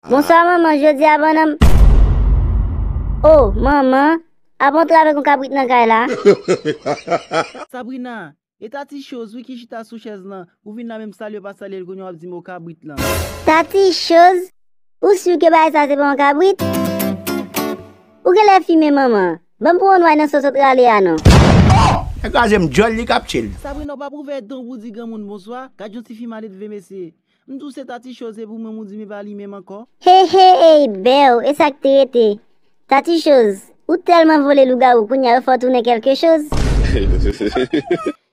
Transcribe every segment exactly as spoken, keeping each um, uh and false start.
Bonswa manman, jodi a bannanm. Oh, manman, apa w antre avèk yon kabrit nan kay la? Sabrina, e Tati Chose wi ki chita sou chèz lan. Ou vin la menm salye w pa salye l kounye a w ap di m o kabrit lan. Tati Chose, ou si ke bagay sa se pa yon kabrit? Ou genlè fimen manman. Ban m pran yon nway nan sos w t rale a non. Nèg kraze m djòl li k ap tchil. Sabrina, ou p ap ouvè dan w pou di granmoun bonswa? Gad yon tifi maledve mesye. M di w se Tati Chose e pou mwen m ou di m e pa li menm ankò. He he ey bèw, e sa k te rete? Tati Chose, ou tèlman vole lougawou kounye a yo fè w tounen kèlke choz.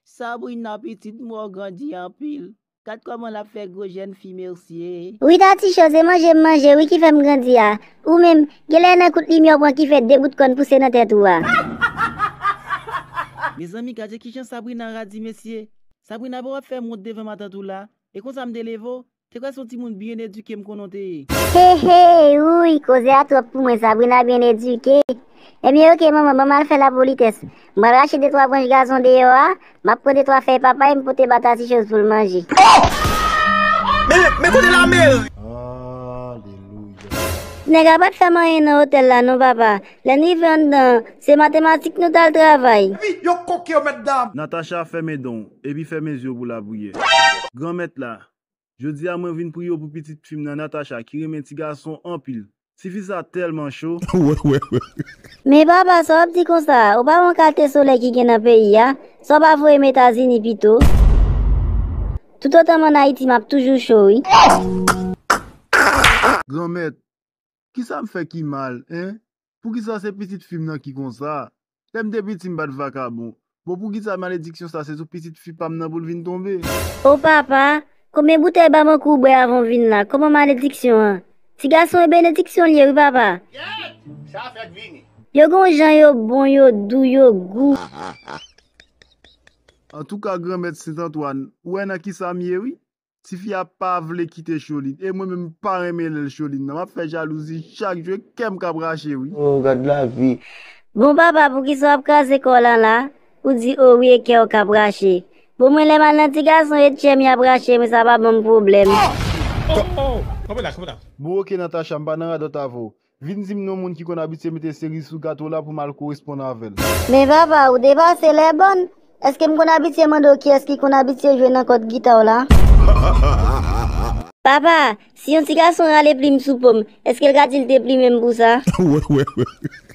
Sabrina pitit mwen w grandi anpil. Gad kòman l ap fè gwo jèn fi mesye. Wi Tati Chose, e manje m manje wi ki fè m grandi a. Ou menm, genlè nan kout limyè w pran ki fè de bout kòn pouse nan tèt ou a. Mezanmi gade kijan Sabrina radi mesye. Sabrina pa w ap fè m wont devan matant ou la. E konsa m te leve w? Te kwè se yon timoun byen edike m konnen w te ye. He he, wouy, koze a twòp pou mwen, Sabrina byen edike. Ebyen oke manman, ban m al fè lapolitès. M pral rache de twa branch gazon deyò a, m ap pran de twa fèy papay m pote ba Tati Chose pou l manje. Men, men kote lameri? Nèg la pa t fè m anyen nan otèl la non papa. Lè n rive anndan, se matematik nou t al travay. Wi, yo koke yo mèt dam. Natacha fèmen dan w, epi fèmen zye w pou lapriyè. Granmèt la, jodi a mwen vin priye w pou pitit fi m nan Natacha ki renmen ti gason anpil. Tifi sa tèlman cho. Men papa, sa w ap di konsa a? Ou pa wè yon kalite solèy ki gen nan peyi a? Sa w pa voye m Etazini pito? Toutotan m ann Ayiti, m ap toujou cho wi. Granmèt, kisa m fè ki mal, en? Poukisa se pitit fi m nan ki konsa? Lè m te piti m pa t vakabon. Bon poukisa malediksyon sa se sou pitit fi pa m nan pou l vin tonbe? O papa, konbyen boutèy Bamako w bwè avan w vin la? Kòman malediksyon an? Ti gason e benediksyon l ye wi papa. Sa fèk vini. Yo gon jan yo bon, yo dou, yo gou. Antouka Granmèt Sent Antwàn, ou wè nan kisa m ye wi. Tifi a pa vle kite Choline, e mwen menm m pa renmen lè l Choline nan. M ap fè jalouzi chak jou, e kè m k ap rache wi. Oh, gad lavi. Bon papa, poukisa w ap kraze kò w lan la? Ou di o wi e kè w k ap rache. Bon mwen lè m al nan ti gason e tchè m y ap rache, mwen sa pa ban m pwoblèm. Bon oke Natacha, m pa nan radòt avè w. Vin di m non moun ki konn abitye mete seri sou gato la pou m al koresponn avè l. Men papa, ou depase lè bòn. Èske m konn abitye mande w kiyès ki konn abitye jwe nan kòd gita w la? Papa, si yon ti gason rale plim sou po m, èske l ka di l te plimen m pou sa?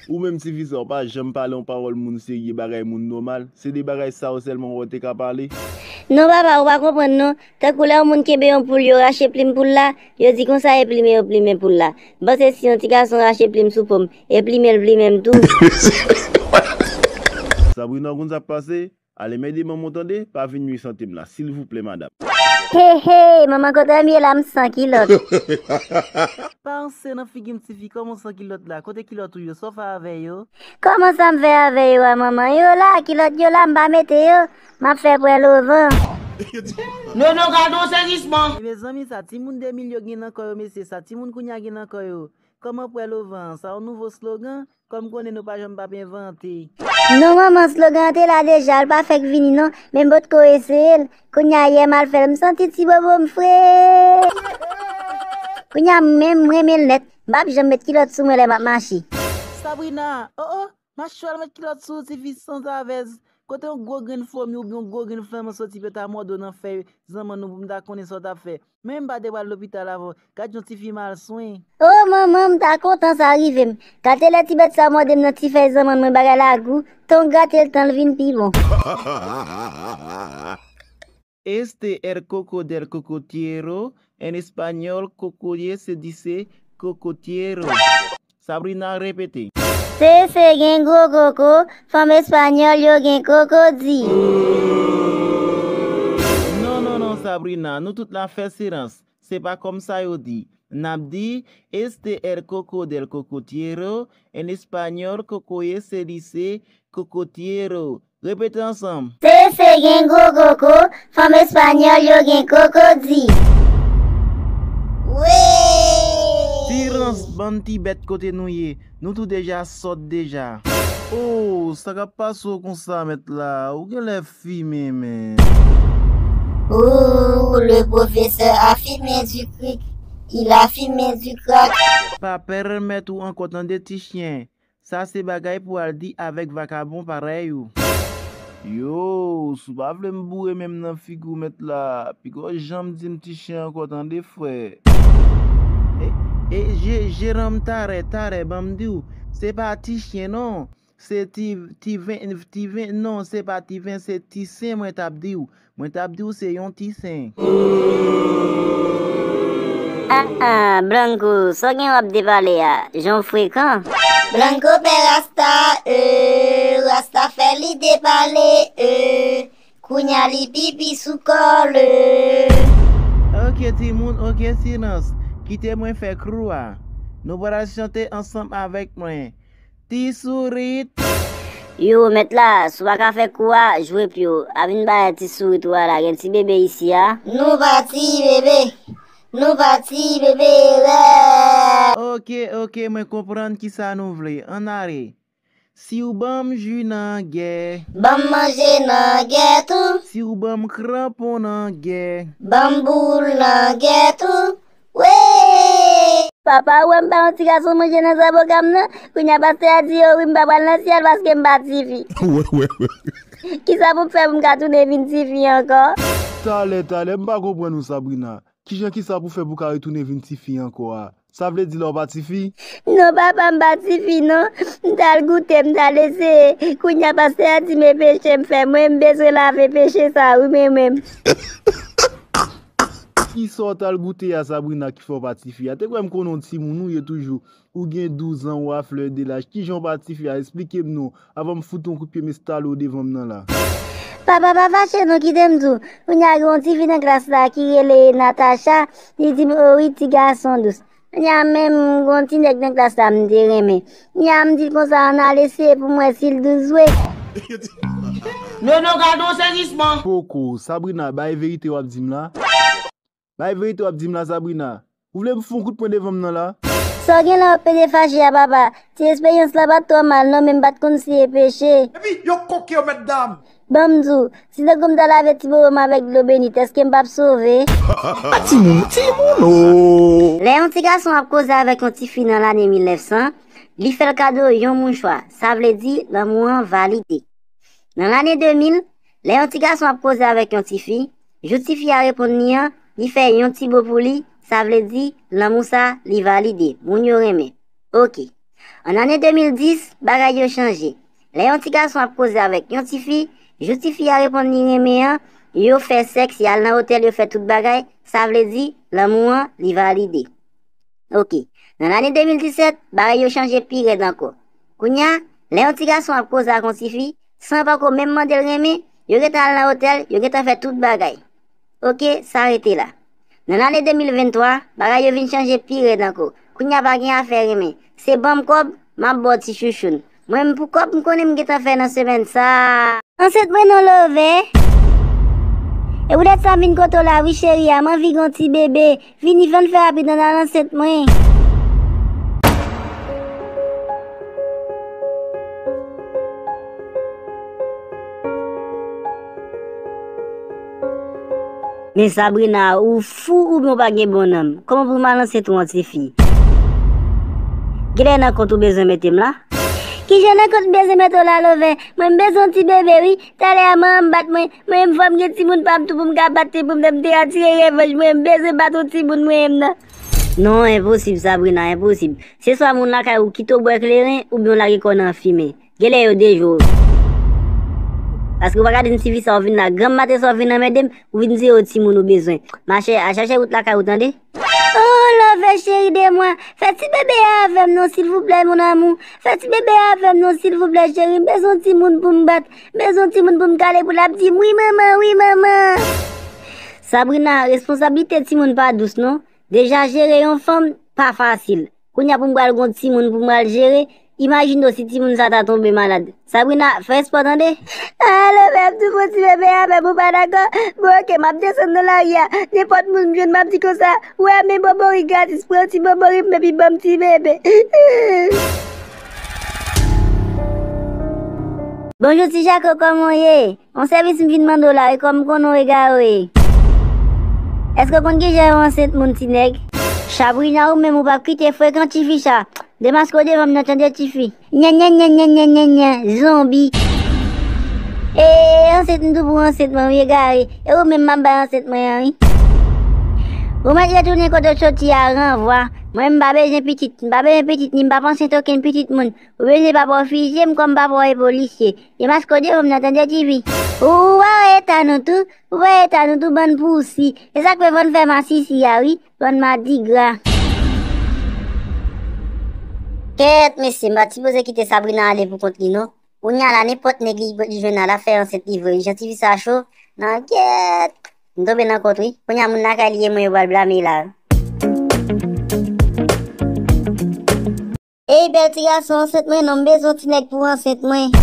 Ou menm tifi sa, ou pa janm pale yon pawòl moun serye, bagay moun nòmal. Se de bagay sa yo sèlman ou te ka pale. Non papa, ou pa konprann non. Tankou lè yon moun kenbe yon poul, yo rache plim poul la, yo di konsa e plimen yo plimen poul la. M panse si yon ti gason rache plim sou po m, e plimen l plimen m tou. Sabrina, ou konn sa k pase? Ale m ede manman w tande, pa vin nwi sante m la, silvouplè madanm. He he, manman kote m ye la m san kilòt. Panse nan figi m tifi, kòman w san kilòt la? Kote kilòt ou yo? Sa w fè avè yo? Kòman sa m fè avè yo a manman? Yo la, kilòt yo la, m pa mete yo. M ap fè pwèl ovan. Nono gade yon sezisman. Mezanmi sa timoun de mil yo gen nan kò yo mesye, sa timoun kounye a gen nan kò yo. Kòman pwèl ovan an? Sa yon nouvo slogan? Kòm konnen nou pa janm p ap envante. Non manman, slogan an te la deja, l pa fèk vini non, men m potko eseye l. Kounye a yè m al fè l, m santi ti bobo m fre. Kounye a menm m renmen l nèt, m p ap janm met kilòt sou mwen lè m ap mache. Sabrina, oh oh, mache w al met kilòt sou w tifi sanzavèz. Kote yon gwo grenn fomi oubyen yon gwo grenn flanman soti pou yo ta mòde w nan fèy zanmann ou pou m ta konnen sa w t ap fè. Menm m pa te pral lopital avè w. Gad yon tifi malswen. O manman, m ta kontan sa rive m. Gate lè ti bèt sa mòde m nan ti fèy zanmann mwen, bagay la gou. Tan w grate l tan l vin pi bon. Este el coco del cocotiero, en español coco y se dice cocotiero. Sabrina repete. Sese gen gwo koko, fanm espanyòl yo gen koko di. Non non non Sabrina, nou tout la fè silans. Se pa kòm sa yo di. N ap di, este el coco del cocotiero, en español coco y se dice cocotiero. Repete ansanm. Sese gen gwo koko, fanm espanyòl yo gen koko di. Wi! Silans bann ti bèt kote nou ye. Nou tou deja sòt deja. Oh, sa k ap pase w konsa mèt la? Ou genlè fimen men. Ooh, le professeur a fumé du cric. Il a fumé du crack. Pa pèmèt ou ankò tande ti chyen. Sa se bagay pou al di avèk vakabon parèy ou. Yo, si w pa vle m boure menm nan figi w mèt la, piko janm di m ti chyen ankò tande frè. E, e je, jeran m tarè, tarè, ban m di w, se pa ti chyen non. Se ti, ti ven, ti ven, non, se pa ti ven, se ti sen mwen t ap di w. Mwen t ap di w se yon ti sen. Ah ah, Blanco, sa w gen w ap depale a? Jan w frekan. Blanco pè Rasta, euh, Rasta fè li depale, euh, kounya li pipi sou kòl, euh. Ok timoun, ok silans. Kite mwen fè krou a. Nou pral chante ansanm avèk mwen. Ti sourit. Yo, mèt la, si w pa ka fè kou a, jwe pye w. A vin bay ti sourit ou a la, gen ti bebe isi a. Nou pa ti bebe. Nou pa ti bebe, rè. Ok, ok, mwen konprann kisa nou vle. Ann ale. Si w ban m ji nan gè. Ban m manje nan gè tou. Si w ban m kranpon nan gè. Ban m boul nan gè tou. Wi! Papa, ou wè m ba yon ti gason manje nan zaboka m nan? Kounya pastè a di yo wi, m pa pral nan syèl paske m pa tifi. Kisa pou m fè pou m ka tounen vin tifi ankò? Talè, talè, m pa konprann ou Sabrina. Kijan kisa pou fè pou ka retounen vin tifi ankò a? Sa vle di la w pa tifi? Non papa, m pa tifi non. M t al goute, m t al eseye. Kounya pastè a di m e peche m fè, mwen m bezwen lave peche sa wi mwen menm. Kisa w t al goute a Sabrina ki fè w pa tifi a? Te kwè m konnen w timoun ou ye toujou. Ou gen douz an, ou a flè de laj. Kijan w pa tifi a? Esplike m non. Avan m fout yon kout pye m estale w devan m nan la. Papa pa fache non, kite m di w. Kounya gen yon tifi nan klas la ki rele Natacha. Li di m, o wi, ti gason dous. Kounya menm gen yon ti nèg nan klas la m te renmen. Kounya m di l konsa ann al eseye pou m wè si l dous vre. Nono gade yon sezisman. Poko, Sabrina, bay verite w ap di m la. Bay verite w ap di m la Sabrina. Ou vle m fout yon kout pwen devan m nan la? Sa w gen la w ap pede fache a papa. Ti esperyans la pa t twò mal non, men m pa t konn si e peche. Epi yo koke yo mèt dam. Ban m di w, si tankou m ta lave ti bobo m avèk dlo benit, èske m p ap sove? A timoun, timoun o. Lè yon ti gason ap koze avèk yon ti fi nan lane mil nèf san, li fè l kado yon mouchwa, sa vle di lanmou an valide. Nan lane de mil, lè yon ti gason ap koze avèk yon ti fi, jou ti fi a reponn li an, li fè yon ti bo pou li, sa vle di lanmou sa li valide, moun yo renmen. Oke. An ane de mil dis, bagay yo chanje. Lè yon ti gason ap koze avèk yon ti fi, jou ti fi a reponn li renmen an, yo fè sèks, y al nan otèl, yo fè tout bagay, sa vle di lanmou an li valide. Oke. Nan lane de mil disèt, bagay yo chanje pi rèd ankò. Kounya, lè yon ti gason ap koze ak yon ti fi, san poko menm mande l renmen, yo gentan al nan otèl, yo gentan fè tout bagay. Oke, sa rete la. Nan lane de mil venntwa, bagay yo vin chanje pi rèd ankò. Kounya pa gen afè renmen. Se ban m kòb, m ap ba w ti chouchoun. Mwen m pou kòb m konnen m gentan fè nan semèn sa a. Ansent mwen non Love. E poutèt sa m vin kote w la wi cheri a, m anvi gen yon ti bebe. Vini fè n fè rapid ann al ansent mwen. Men Sabrina, ou fou oubyen w pa gen bon nanm? Kòman pou m al ansent yon ti fi? Genlè nan kont ou bezwen mete m la? Kijan nan kont m bezwen mete w la Love? Mwen m bezwen yon ti bebe wi. Talè a manman m bat mwen. Mwen menm fò m gen timoun pa m tou pou m ka bat li pou m te atire revanj mwen. M bezwen bat yon timoun mwen menm nan. Non, enposib Sabrina, enposib. Se swa moun lakay ou kite w bwè kleren oubyen w lage kò w nan fimen. Genlè yo dejwe w. Paske w pa ka di m tifi sa w vin la granm maten sa w vin anmède m, ou vin di se yon timoun ou bezwen. Machè, al chache wout lakay ou tande. Oh Love chéri de mwa, fè ti bebe a avè m non silvouplè mon amour. Fè ti bebe a avè m non silvouplè cheri, m bezwen yon timoun pou m bat. M bezwen yon timoun pou m kale pou l ap di m wi manman, wi manman. Sabrina, responsablite timoun pa dous non. Deja jere yon fanm pa fasil. Kounya pou m pral gon timoun pou m pral jere, imajine w si timoun sa ta tonbe malad. Sabrina, fè espò tande. Alo, m ap tou fon ti bebe avè m, ou pa dakò? Bon, oke, m ap desann nan lari a. Nenpòt moun m jwenn, m ap di konsa, ou wè men bonbon ri gratis, pran yon ti bonbon ri m epi ban m ti bebe. Bonjou ti Jako, kòman w ye? Yon sèvis m vin mande w la wi, kòm m konnen w egare w ye. Èske w konn kijan yo ansent moun ti nèg? Sabrina, ou menm ou p ap kite frekan tifi sa. Demaske w devan m nan, tande, tifi. Nyan, nyan, nyan, zonbi. E, ansent m tou pou ansent mwen, wi, egare. E ou menm m ap bay ansent mwen an, wi. Ou mèt retounen kote w soti a, ranvwa. Mwen, m pa bezwen pitit. M pa bezwen pitit, ni m p ap ansent okenn pitit moun. Ou bezwen papa w fizye m kòm papa w e polisye. Demaske w devan m nan, tande, tifi. Ou, ou pa wè eta nou tou? Ou pa wè eta nou tou, bann pousi? E sa k fè fò n fè masisi a, wi. Bann madigra. Kèt, mesye, m pa t sipoze kite Sabrina ale pou kont li, non. Kounye a la, nenpòt nèg li, li jwenn la, l ap fè ansent li vre. Jan tifi sa cho, nan kèt. M tonbe nan kont, wi. Kounye a, moun lakay li e mwen yo pral blame la. Ey, bèl ti gason, ansent mwen non, m bezwen ti nèg pou ansent mwen.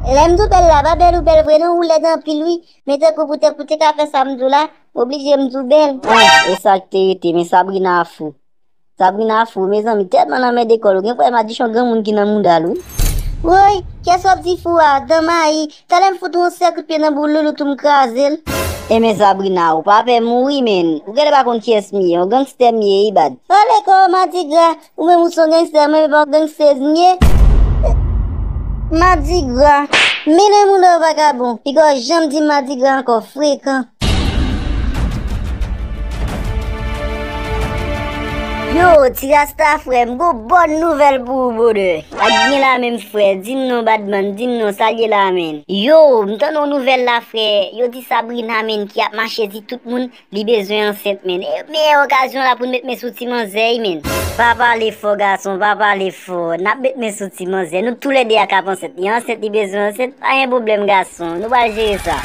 Lè m di w bèl la, pa bèl ou bèl vre non, ou lèd anpil wi. Men tankou pou te, pou te ka fè sa m di w la, m oblije m di w bèl. Ah, e sa k te rete, men Sabrina fou. Sabrina fou, mezanmi, tèlman l anmède kò l, ou gen kwè madichon granmoun ki nan mouda l wi. Woy, kiyès w ap di fou a, dan mayi, talè m fout ou yon sèl kout pye nan boul loulout ou m kraze l. Enben Sabrina, ou pa pè mouri, menn. Ou genlè pa konn kiyès m ye, yon gangstè m ye, Ibad. Ale kò w madigra, ou menm ou se yon gangstè, mwen menm pa yon gangstèz m ye. Madigra, mennen moun nan vakabon, piga w janm di m madigra ankò, frekan. Yo, ti rasta frè, m gon bòn nouvèl pou ou, brother. Ak byen la menm frè, di m non badman, di m non, sa l ye la menn. Yo, m tande yon nouvèl la frè, yo di Sabrina menn ki ap mache di tout moun li bezwen ansent menn. E meyè okazyon la pou n met men sou ti manzè wi menn. Pa pale fò gason, pa pale fò, n ap met men sou ti manzè. Nou toulède a k ap ansent, li ansent, li bezwen ansent, pa gen pwoblèm gason, nou pral jere sa.